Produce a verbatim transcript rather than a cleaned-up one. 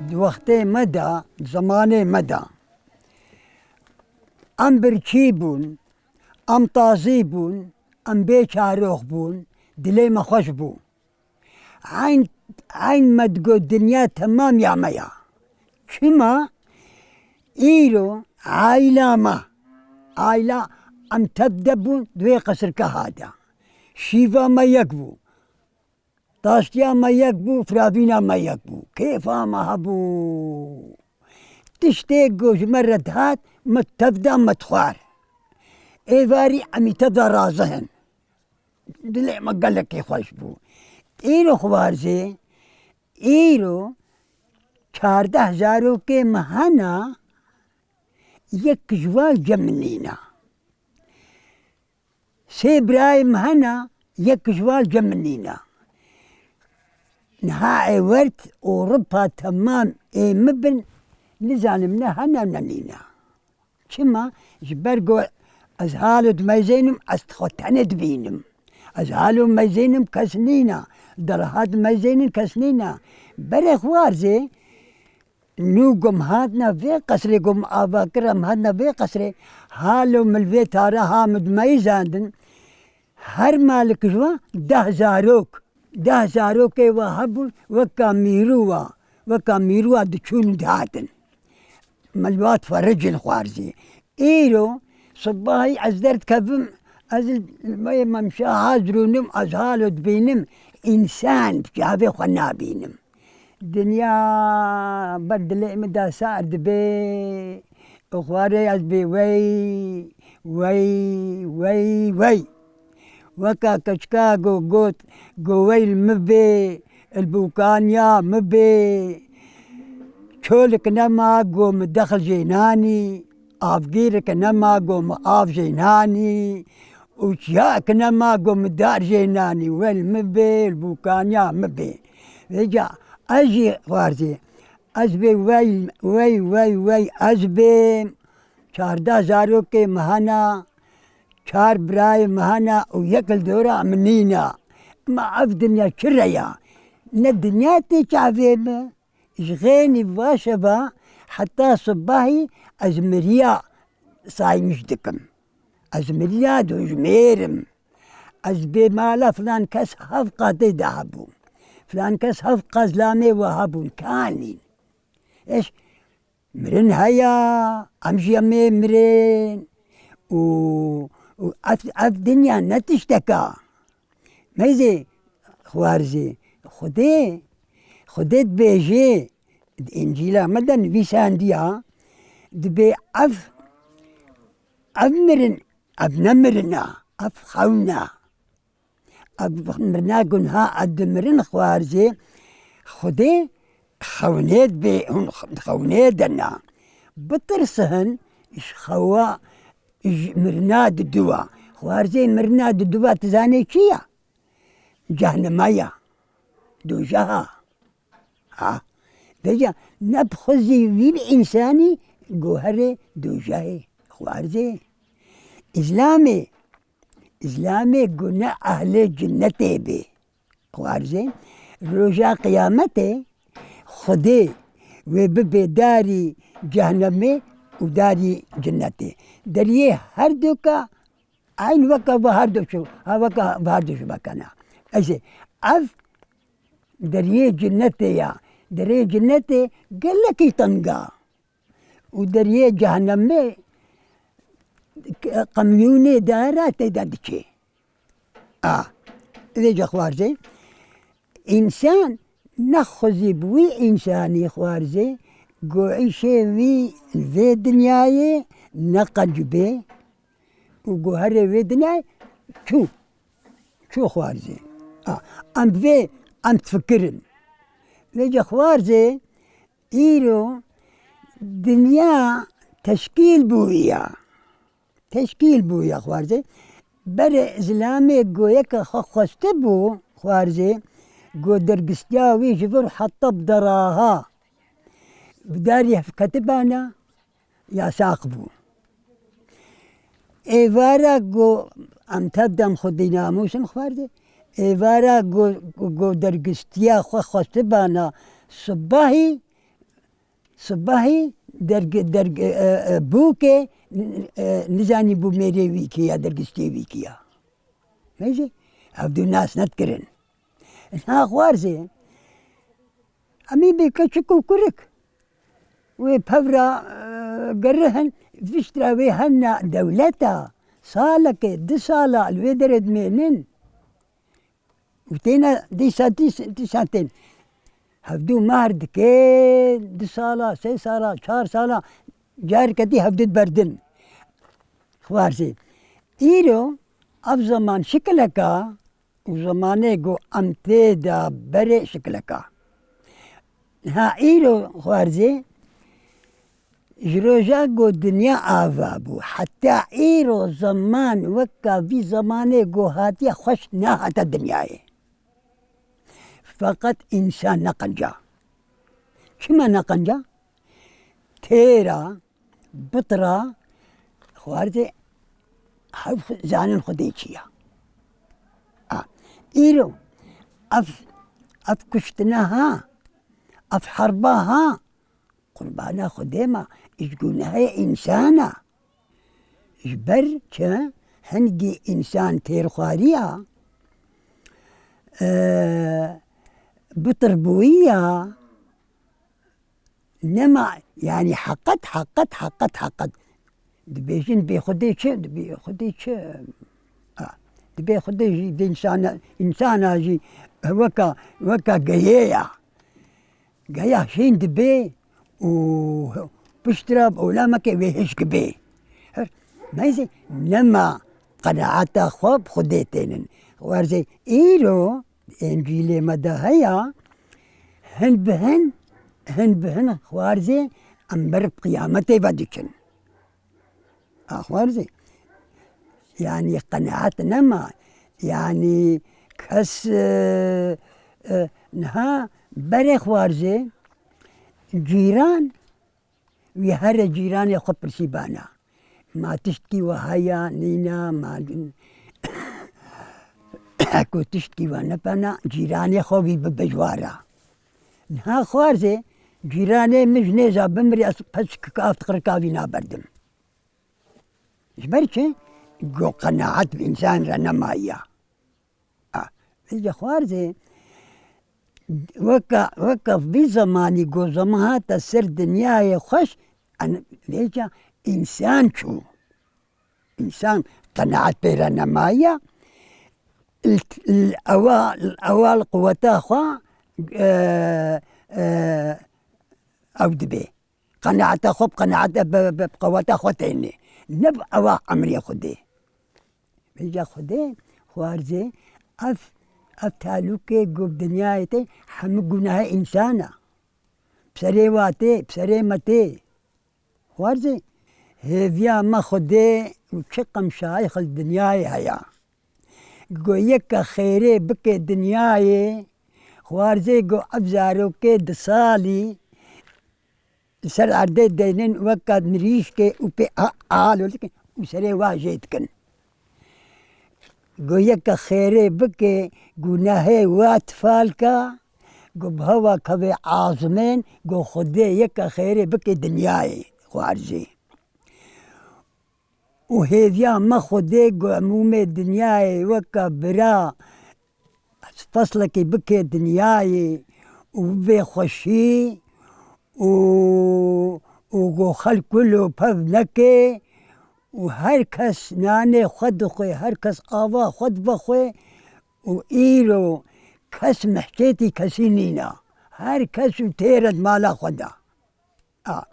Di wextê me de, di zemanê me de, em birçî bûn, em tazî bûn, em bê çarox bûn, dilê me xweş bû. Eyn, eyn me digot dinya temam ya me ya. Çima? Îro aîla me, aîla em tev de bûn di wê qesirgeha de. Şîva me yek bû. Taştiya me yek bû, firavîna me yek bû. Kêfa me hebû. Tiştê ku ji me re dihat, me tev da me dixwar. Êvarî em î tev da razihin. Dilê me gelekî xweş bû. Îro xwarzê, îro çardeh zarokê me hene, yek ji wan cem min nîne. Sê birayê min hene, yek ji wan cem min nîne. Niha ê wert Ewropa temam ê min bin, nizanim ne hene ne nîne. Çima? Ji ber ku ez halo dimeyzênim, ez xwe tenê dibînim. Ez halo meyzênim, kes nîne. Deraha dimeyzênim, kes nîne. Berê xwarzê, Nû ku em hatine vê qesrê, ku em ava kir, em hatine vê qesrê, halo min li vê tara ha min dimeyzandin, her malik ji wan deh zarok, deh zarokê we hebûn, weka mîrû wa, weka mîrû wa diçûn dihatin. Me li wa difericin xwarzî. Îro sibahî ez derdikevim, ez li me yê memşa ha dirûnim, ez halo dibînim, însan bi çavê xwe nabînim. Dinya ber dilê min de sar dibe û xwarê ez bê wey, wey, wey, wey. Weka keçika ku got, ku wey li min bê, li bûkaniya min bê. Çolik nema ku min dexil jê nanî, avgîrik nema ku min av jê nanî û çiyayek nema ku min dar jê nanî. Wey li min bê, li bûkaniya min bê. Vêca ez jî xwarzê, ez bê wey, wey, wey, wey, ez bêm. Çardeh zarokê min hene, çar birayê min hene û yek li dora min nîne. Ma ev dinya çi re ya? Ne dinya tê çavê min, ji xênî va şeva heta sibahî ez miriya saymiş dikim. Ez miriya dojmêr im. Ez bê mala filan kes heft qatê de hebû. Filan kes heft qat zilamê we hebûn, kanîn. Eş, mirin heya, em jî em ê mirin. Û, û ev, ev dinya ne tişteka. Meyzê xwarzê, Xwedê, Xwedê dibêje, di Încîla me de nivîsandiya, dibê ev, ev mirin, ev ne mirin a, ev xewn a. Ev mirina gunha, ev dimirin xwarzê, Xwedê xewnê dibê, hûn xewnê de ne. Bitirsihin, ji xewa, ji mirina diduwa. Xwarzê mirina diduwa, tu zanê çi ya? Cehnema ya. Dojeha. Ha. Vêca ne bi xwezî wî bi însanî guherê dojehê xwarzê. Îslamê, Îslamê ku ne ehlê cinnetê bê. Xwarzê, roja qiyametê Xwedê wê bibe darî cehnemê û darî cinnetê. Deriyê her duka eyn weke ve her du şu, ha weke ve her du şu vekena. Ez ê, ev deriyê cinnetê ya. Deriyê cinnetê gelekî teng a. Û deriyê cehennemê qemyûnê dara tê de diçê. A, vêca xwarzê. Însan nexwezî bi wî însanî xwarzê, ku îşê wî li vê dinyayê ne qenc bê û ku herê wê dinyayê çû. Çû xwarzê. A, em bi vê, em difikirin. Vêca xwarzê, îro dinya teşkîl bûye. Teşkîl bûye xwarzê. Berê zilamê goyeke xwe xwestibû xwarzê, go dergistiya wî ji vir heta bi deraha bi darî hevketibana, yasax bû. Êvara ku em tev dem xwedî namûsim xwardê, êvara ku, ku dergistiya xwe xwestibana sibahî Sibahî derg-, derg-, e, e, bûkê, e, nizanî bû mêrê wî kî ya, dergistê wî kî ya. Neyse, ev du nas nedikirin. Niha xwarzê, em ê bê keçik û kurik. Wê pevra, e, gerihin, viştra wê hena dewleta, salekê, du sala li wê derê dimênin. Û têne dîsa, dîs-, dîsa tên. Hevdû mahr dike, du sala, sê sala, çar sala, careke dî hevdû diberdin. Xwarzê. Îro ev zeman şikileka û zemanê ku em tê de berê şikileka. Niha îro xwarzê, ji roja ku dinya ava bû, heta îro zeman weka vî zemanê ku hatiye xweş nehate dinyayê. Feqet însan neqenca. Çima neqenca? Têra, bitra, xwarzê hev zanin Xwedê çi ya. A, îro ev, ev kuştina ha, ev herba ha, qurbana Xwedê ma, ji gunehê însan e. Ji ber çi hingî însan têrxwariya, e, bitirbûyiya, nema, yanî heqet, heqet, heqet, heqet. Dibêjin bê Xwedê çi, dibê Xwedê çi? A, dibê Xwedê jî, dê însana, însana jî weka, weka geyê ya. Geya hîn dibe û piştre bi olameke wê hişk bê. Her, neyse, nema qenaeta xwe bi Xwedê tênin. Xwarzê îro Încîlê me de heya, hin bi hin, hin bi hin xwarzê em ber bi qiyametê ve diçin. Axwarzê. Yanî qenaet nema. Yanî kes, e, e, niha berê xwarzê cîran, wî here cîranê xwe pirsî bana. Ma tiştkî we haya, nîna, ma ku tiştkî we nepena, cîranê xwe wî bibe ji wara. Niha xwarzê, cîranê min ji nêza bimrî, ez qeçik av tiqrika wî naberdim. Ji ber çi? Go qenaet bi însan re nemayiya. A, vêca xwarzê, weka, weka vî zemanî go zeman hate ser dinyayê xweş, an, vêca însan çû. Însan qenaet pê re nemayiya. L-, l-, ewa, ewa li quweta xwe, e, e, ew dibe. Qenaeta xwe bi qenaeta bi, bi, bi qeweta xwe têne. Ne bi ewa emrê Xwedê. Vêca Xwedê xwarzê ev, ev talûkê ku bi dinyayê tê hemû gunahê însan e. Bi serê wa tê, bi serê me tê. Xwarzê hêviya me Xwedê û çi qemşayîx li dinyayê heye. Go yeke xêrê bike dinyayê, xwarzê go ev zarokê di salî li ser erdê deynin weka mirîşkê û pê a-, alo dikin û serê wa jê dikin. Go yeke xêrê bike, gunehê wa tifalka, go bi hewa kevê azimên, go Xwedê yeke xêrê bike dinyayê, xwarzê. Û hêviya me Xwedê go emûmê dinyayê weke bira feslekê bike dinyayê û bibe xweşî û, û go xelk wilo pev neke û her kes nanê xwe dixwe, her kes ava xwe dibe xwe û îro kes mehçetî kesî nîna. Her kes û têre di mala xwe de. A,